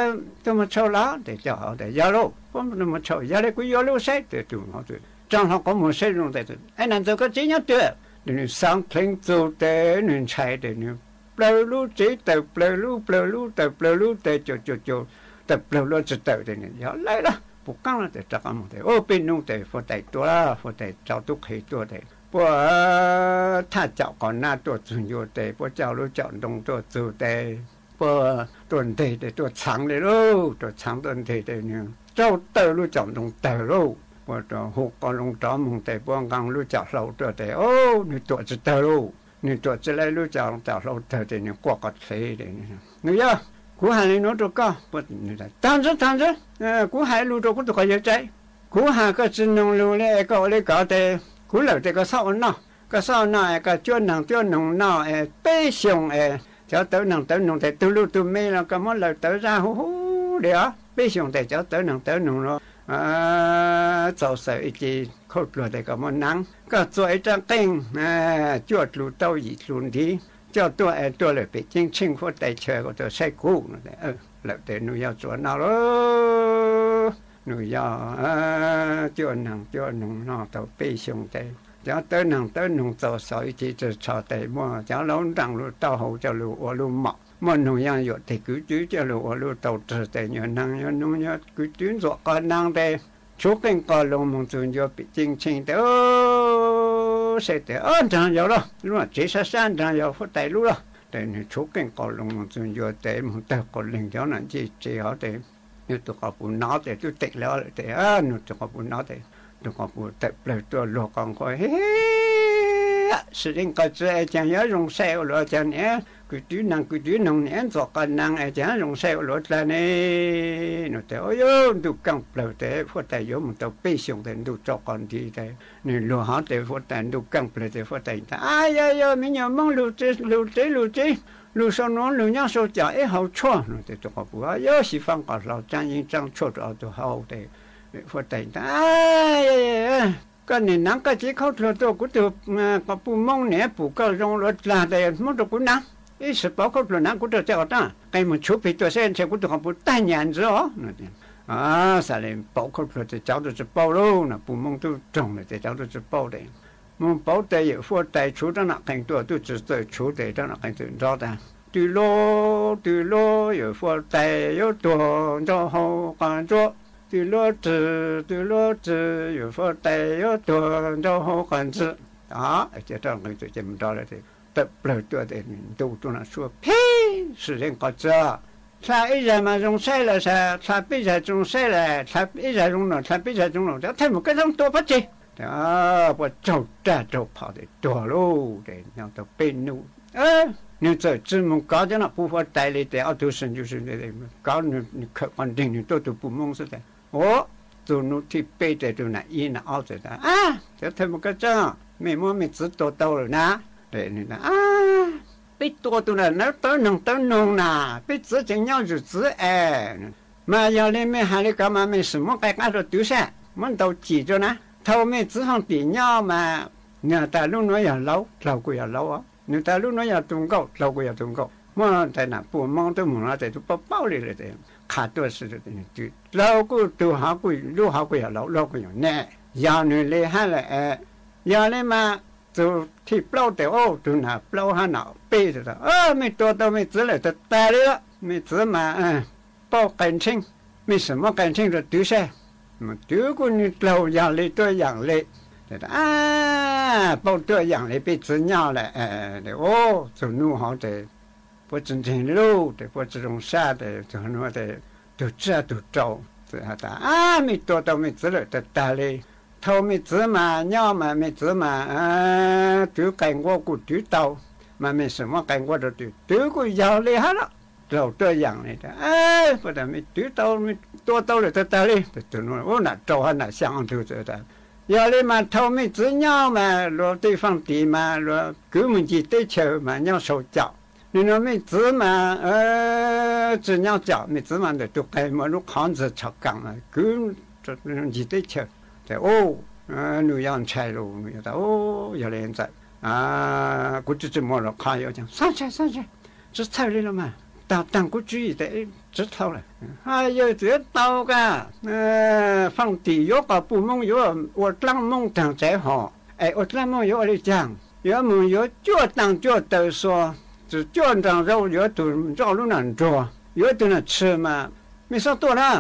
tuaj muag tshau los? Tes coj hov tes yog lauj, puab muag tshau yog le kuv yuav lub saib tes tug hov rov hlo qhov muag saib zoo tes, Es nam ntxawm koj tsev nyob twg? Nwg xaav dheev txug tes nwg ntshai tes nwg plawg lub tsev, tawm plawg lub, plawg lub, tawm plawg lub tes, caum caum caum, tawm plawg lub tsi tawm tes nwg yog laib lauj, puj qaab lauj tes rov qab moog tes, ua peb nub tes huab tais tuaj, huab tais rau tub qhe tuaj tes puab thaj caum qos nab tuaj txug ncua tes puab coj lub caum ntoo tuaj txug tes puab tuaj nteg tes tuaj txhaav le lauj, tuaj txhaav tuaj nteg tes nwg raug tawg lub cov ntoo tawg lauj. Puab rua hu qo zoo rov moog tes puab nqaa lub cov hlau rua tes, o, nwg tuam tsi tawg lauj. Nwg tuam tsi le lub cov, cov hlau tawg tes nwg quaj qo dhev. Nus yawg, kuv has le nuav rua koj. Tag ntsib, tag ntsib, kuv has lug rua kuv tug quas yawg tsev. Kuv has koj tsi noog lug le, koj ua le koj tes kuv lawm tes koj xob ua noj. Koj xob ua noj es koj cuab naag cuab noog noj es peb xyoos es cov tawv naag tawv noog tes tug luj tug me los koj muab lawm tawv zaj huv huv le os. Peb xyoos tes cov tawv naag tawv noog los txaus xaws ib ce khaub dluag tes koj muab naav, koj txua ib raab qeej cuaj dlug taub yim dlug ntiv coj tuaj es tuaj lawm pem ceeb tsheej huab tais chaw tuaj saib kuv. Lawm tes nus yog tsuav noj lauj. Nus yog cuab naag cuab noog noj tau peb xyoos tes cov tawv naag tawv noog txaus xaws ib ce tsawg tsho tes muaj cov laub nraag lug taub hau coj lug ua lub mom, muaj noog yaaj yuam teg kwv tw coj lug ua lub tau rwg tes nyuag naag nyuag noog nyuag kwv tw ntxuam qos naag tes tshuv qeej qos loo moog txug ncua pem ceeb tsheej tes saib tes, o, nraag yog lauj, lub tsev sab sab nraag yog huab tais lub lauj. Tes nwg tshuv qeej qos loo moog txug ncua tes moog tawg quas leeg cov nam ncej tsev hov tes, nws tug quas puj nov tes tub teem le lawm tes, nws tug quas puj nov tes, tug quas puj tawm plawg tuaj luag qos nqua, Sim Zeej qos tsi es caag yuav zoo sai ua luaj, caag niam kwv tw naag kwv tw noog niam ntxuam qos naag es caag zoo sai ua luaj dlaag ne? Nws tes, O, yuav ntuj kaaj plawg tes huab tais yuav moog tau peb xyoos tes ntuj tsaus qos nti tes, nws luag hov tes huab tais ntuj kaaj plawg tes huab tais tas, A, yog yog me nyuam Moob lug tsev lug tsev lug tsev, lug sau nuav lug nyob sau cov ib hau tshuaj. Nws tes tug quas puj, Yuav xyiv faab qos hlau tsaab yeeb tsaab tshuaj rua ob tug hau tes, huab tais tas, Koj nim naav koj cev khaub dluag tuaj kuv tug quas puj Moob niam pum koj zoo luaj dlaag tes muab rua kuv naav, ib sim pauv khaub dluag naav kuv rua txaj qhov taab qe moog tshuv peg tuaj saib ntshe kuv tug quas puj taag nyam ntsis os. Xaav le pauv khaub dluag tes cauv tuaj tsi paub lauj, nam puj Moob tub roog lawm tes cauv tuaj tsi paub tes, moog pauv tes yawm huab tais tshuv raab nam qeej tuaj tub tsi txawj tshuv tes raab nam qeej txawm nrov tas, Tw luab, tw luab, yawm huab tais yuav tuag nrau hau qos ntsuab. Tw luab rwg, tw luab rwg, yawm huab tais yuav tuag nrau hau qos ntsuab. Raab nam qeej txawm cia moog nrov lawm tes tawm plawg tuaj tes ntu rua nam suab, Phib, Sim Zeej qos tsi, dlha ib zag mas zoo saib lawm sas, dlha peb zag zoo saib lawm, dlha ib zag zoo lawm, dlha peb zag zoo lawm, cov thawj mus kab toob tua pab tseg. Puab raug raj raug phom tes tuag lauj. Tes nyob tau peb nub, nws txawm tsi moog kov cov nam puj huab tais le tes ob tug sawv ntsug sawv ntsug kov, nws khawm qhov nreeg nws tuaj tug puj Moob xwb tes, ua txug nub thib peb tes tug nam ib nam ob txawm tas, Cov thawj mus kab toob, mej muab mej txiv tua tau lawm na. Peb tua tug nam tawv noog tawv noog na, peb txiv tseem nyob zuj txiv es. Mas yog le mej has le kov mas mej sim muab qe qab rua twv sab, muab ntau cim rua na. Thaus mej txiv Faaj Tim nyob mas nws tas lub nuav yog laub, dlaug kuj yog laub os. Nws tas lub nuav yog tug nkauj, dlaug kuj yog tug nkauj. Muaj tais nam puj Moob tub moog no tes tub paub paub le lawm tes qha tuaj si, dlaug kuj tug hov kuj lub hov kuj yog laub, lub hov kuj yog ne. Yog nws le hab lawm es, yog le mas txug thib plaub tes, o, tug nam plaub hab nam peb tas, Mej tua tau mej txiv lawm tag tag le, mej txiv mas paub qe ntsheeb, mej sim muab qe ntsheeb rua twv sab. Mus twv kuj nws dlaug yog le tuab yaam le. Paub tuab yaam le peb txiv nyob lawm. Txug nub hov tes puab tsi ntseeg le lauj, tes puab tsi zoo sab tes txug nub tes tug tsaj tug rau tas, Mej tua tau mej txiv lawm tag tag le. Thaus mej txiv mas nyob mas mej txiv mas twv qe nquab kuj twv tau, mas mej sim muab qe nquab rua twv, twv kuj yog le hab lawm. Dlaug tuab yaam le, mej twv tau, mej tua tau lawm tag tag le. Tus nub nam rau hab nam xyaa ob tug txawm tas, Yog le mas thaus mej txiv nyob mas luag tej Faaj Tim mas luag kwv mus ncig teb chaws mas nyob sau caum. Nwg nua mej txiv mas tsi nyob caum, mej txiv mas ntawm tug qe muaj lub qhov ntxwg tsho kaam mas kwv ncig teb chaws. Tes, o, nws yog ntshai lug, nws yog tas, O, yog le ntxawm, kuv tsi tsi muaj lub qhov yuav caag, xaav ntshai, xaav ntshai, tsi txhawj le los mas, taag taag kuv tswv yim tes tsi dlhau lawm. Hais yawg txiv tau kag, Faaj Tim yuav quas puj Moob yuav ua dlaab Moob taag tsev hov, es ua dlaab Moob yuav ua le caag, yuav moog yuav cuaj taag cuaj taw xua, tsi cuaj nraag zaub, yuav tug nroj lub nam nruag, yuav tug nam tshis mas mej xob tuaj na.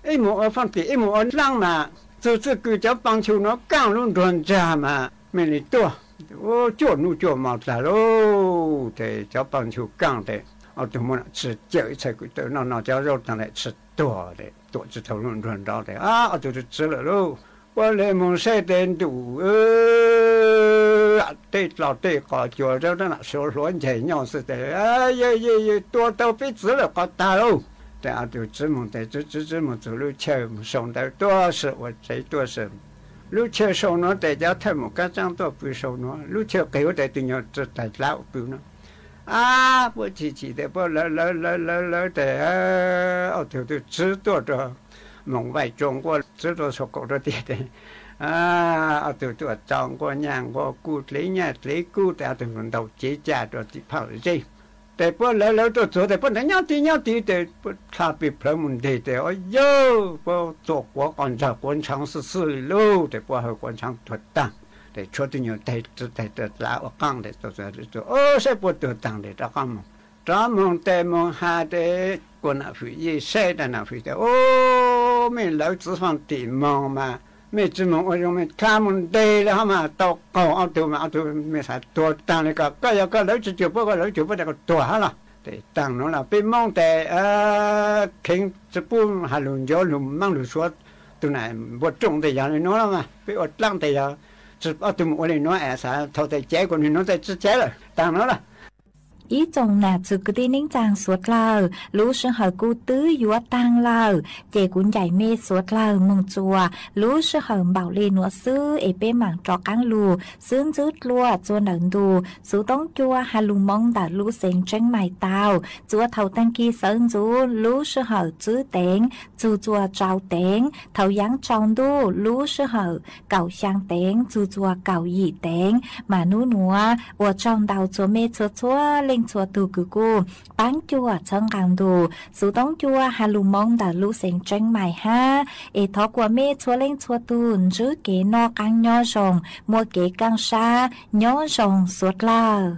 Ib mus ua Faaj Tim ib mus ua dlaab mas txug txij kws cov paa nchu nuav kaaj lub nruag ntsag mas mej le tuaj. Cuaj nub cuaj mo dlaag lauj, tes cov paa nchu kaaj tes Ob tug muab nom tswv cawm ib txhais kwv tawm noj noj cov zaub tag lawm tsis tuag, tuam tsis tau lub nruas nrov tes ob tug tus tswv lawm lauj. Puab le moog saib tes ntuj tej dloj tej qos cua zaub rab nam suav hluav ncaig nyob xwb tes, yawg yawg yawg, tua tau peb txwv lawm qhov tag lauj. Tes ob tug tswv moog tes tswv tswv tswv moog txug lub chaw moog sau ntawv tuaj si ua tsev tuaj si. Lub chaw sau nuav tes cov thawj mum kab tsaab tuaj pw sau nuav, lub chaw qig ua tes tug nyuag tais dlav pw nuav. Ab, puab chim chim tes puab lawv lawv lawv lawv lawv tes ob tug tus tswv tuaj rua moog vaij tsua nquab, tswv rua sau kaum rua tiag tes ob tug tuaj tso nquab nyaj nquab kub dlev nyaj dlev kub tes ob tug ntaus cev caj rua tim phaj zeb. Tes puab lawv lawv tuaj txug tes puab ntawd nyob tid nyob tid tes puab dlha pes plawg moog nteg tes ob yawg puab txua quav qos ntsawg quav ntshaav xwb xwb li lauj. Tes puab hawv quav ntshaav tuag taag tes tshuav tug nyuag tais dlav ua qaab tes saib puab tuag taag tes rov qaab moog, rov moog tes moog has tes kuas nam fwm yeej saib rua nam fwm tes, Ub, mej lawv txwv faaj tim moog mas mej tsi moog ua zoo mej dlha moog nteg le hov mas tau qaug ob tug mas ob tug mej xaav tuag taag le ko, koj yog koj lawv tsi cuag puab, koj lawv cuag puab tes koj tuag hab los. Tes taag nuav los peb Moob tes kheev tsi pub has lug ncuav lug maab lug suav, tug nam npua rooj tes yog le nuav los mas peb ua dlaab tes yog tsi ob tug moog ua le nuav es xaav thau tes caiv kuas nwg nuav tes tsi caiv lawm taag nuav lawm. Ib tsoom nam txwv kwv tij neej tsaa suav dlawg, lub sij hawm kuj twb yuav taag lawm, ces kuv ncaim mej suav dlawg moog txuas lub sij hawm npaum le nuav xwb es peb maam rov qaab lug xwb. Ntxwb dlua txua ntawm ntus xuv toob cua has lug Moob ntawm lub xeev Tseeb Mais tau, txua thaum taag kis sawv ntxuv lub sij hawm tsib teev txug txua rau teev, thaum yaav tsaus ntuj lub sij hawm kaum xyaa teev txug txua kaum yim teev. Mas nub nuav ua tsaug ntau txhua mej txhua txhua leej txhua tug kws kuj paab cuam txhawb nqaa ntus xuv toob cua has lug Moob ntawm lub xeev Tseeb Mais hab. Es thov kuas mej txhua leej txhua tug ntsib kev noj qaab nyob zoo, muaj kev kaaj sab nyob zoo suav dlawg.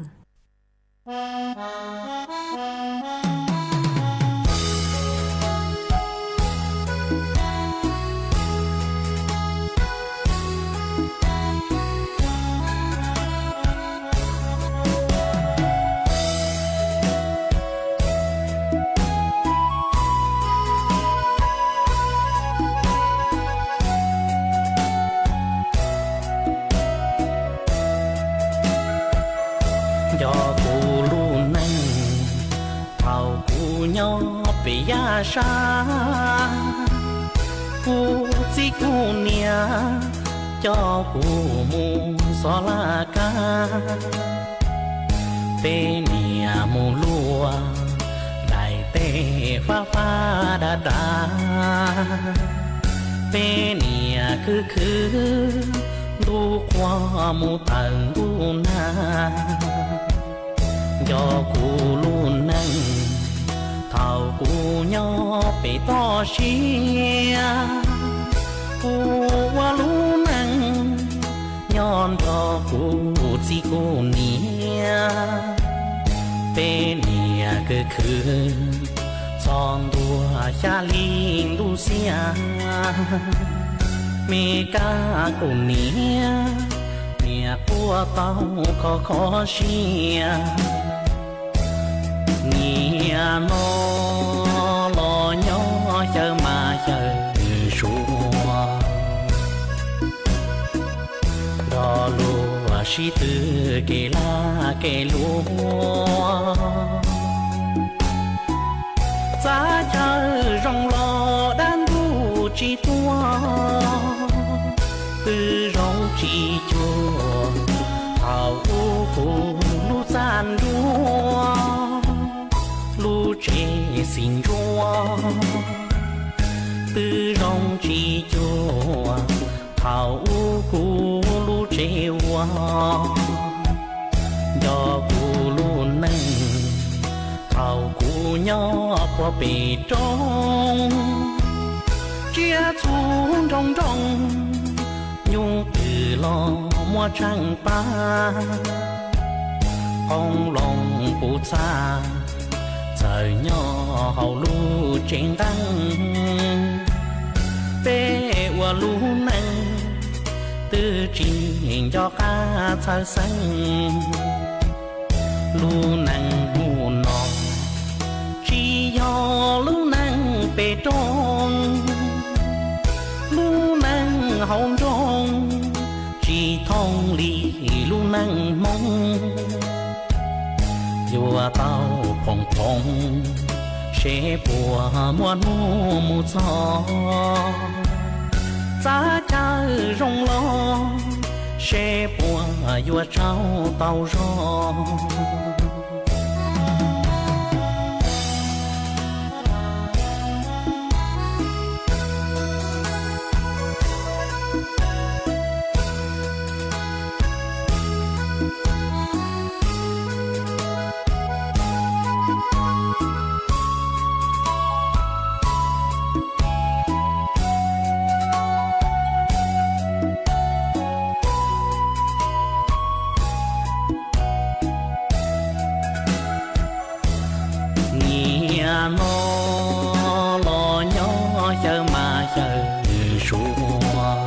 Nco kuv lub neej thaum kuv nyob pem yaj sab, kuv txij kuv niam coj kuv mus xov laj kab. Peb niam mus luaj daim teb fab fab dav dav, peb niam khwv khwv ntuj quag mus tawm ntuj nag. Nco kuv lub neej thaum kuv nyob pem toj siab, kuv ua lub neej nyob nrog kuv txij kuv niam. Peb niam khwv khwv txog ntua xya li ntuj xiab, me kab kuv niam, niam quaj tau kho kho siab. Niam no los nyob xyaw mas xyaw suav, nrog luag sib tw kev laj kev luam. Txaj chaw zoo los dab ntub tsis tuaj, twb zoo tsis cuag thaum ub kuv lub txaj nruab, lub tsev xim ntsuab. Twb zoo tsis cuag thaum ub kuv lub tsev ua. Nco kuv lub neej thaum kuv nyob puag pem roob, tsiaj txhu nroo nroo, nyuj twm los muaj tsheej pab. Qoob loo puv txha txawm nyob hauv lub tsev nqeeb, peb ua lub neej twb tsis nco qab txhawj xeeb. Lub neej hnub no Yog lub neej pem roob, lub neej hauv nroog, tsis thooj li lub neej Hmoob. Yuav tau phoom phoom, seb puas muaj hnub mus txog. Txav chaw zoo los, seb puas yuav tsaug tau zog. Niaj no los nyob xyaw mas xyaw suav,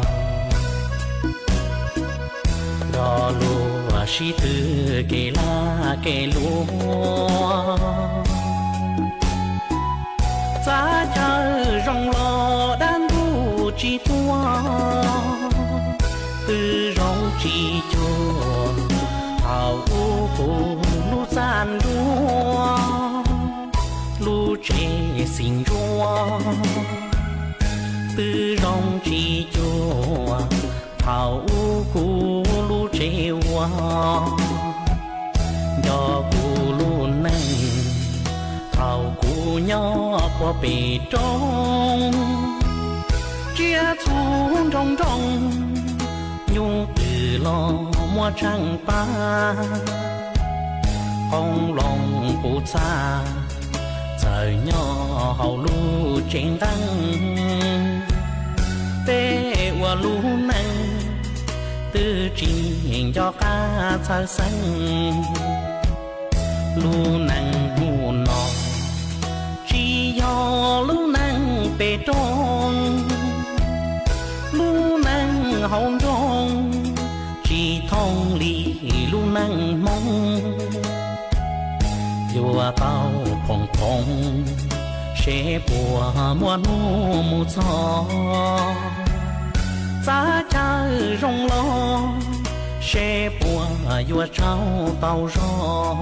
nrog luag sib tw kev laj kev luam. Txav chaw zoo los dab ntub tsis tuaj, twb zoo tsis cuag thaum ub kuv lub txaj nruab, lub tsev xim ntsuab. Twb zoo tsis cuag thaum ub kuv lub tsev ua, nco kuv lub neej thaum kuv nyob puag pem roob. Tsiaj txhu nroo nroo, nyuj twm los muaj tsheej pab. Qoob loo puv txhab txawm nyob hauv lub tsev nqeeb. Peb ua lub neej twb tsis nco qab txhawj xeeb. Lub neej hnub no tsis yog lub neej pem roob, lub neej hauv nroog tsis thooj li lub neej Hmoob. Yuav tau phoom phoom, seb puas muaj hnub mus txog. Txav chaw zoo los, seb puas yuav tsaug tau zog.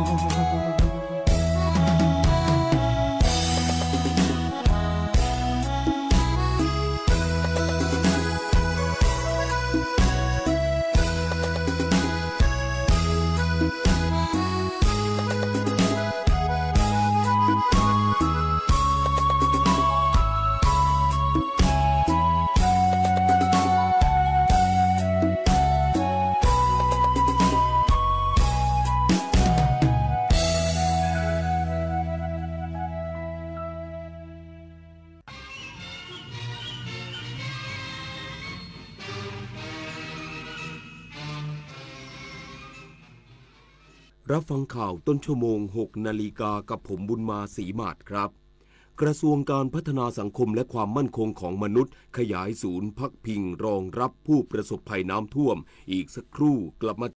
รับฟังข่าวต้นชั่วโมง หกนาฬิกา กับผม บุญมา ศรีหมาด ครับ กระทรวงการพัฒนาสังคมและความมั่นคงของมนุษย์ ขยายศูนย์พักพิงรองรับผู้ประสบภัยน้ำท่วม อีกสักครู่กลับมา